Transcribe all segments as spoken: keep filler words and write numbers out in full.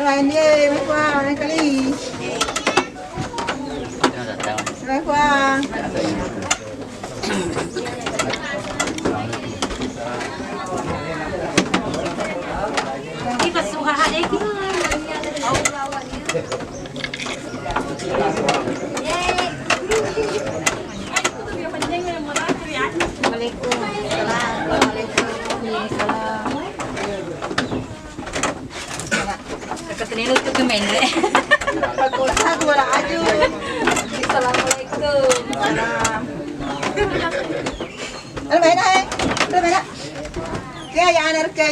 Lain dia, mai kuah, lain kali. Mai kuah. Waalaikumsalam. Waalaikumsalam. Kakak Senenu tuh ke mene. Aku satu orang aja. Assalamualaikum. Salam. Halo, Mena, eh. Halo, Mena. Oke, ya, anak ke.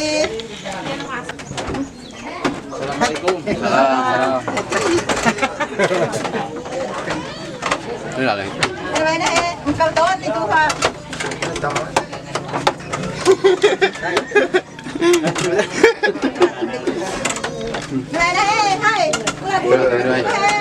Assalamualaikum. Salam. Ini lah, Leng. Halo, Mena, eh. Engkau tahu itu, Pak. Mena, eh, hai. Halo, Mena, eh.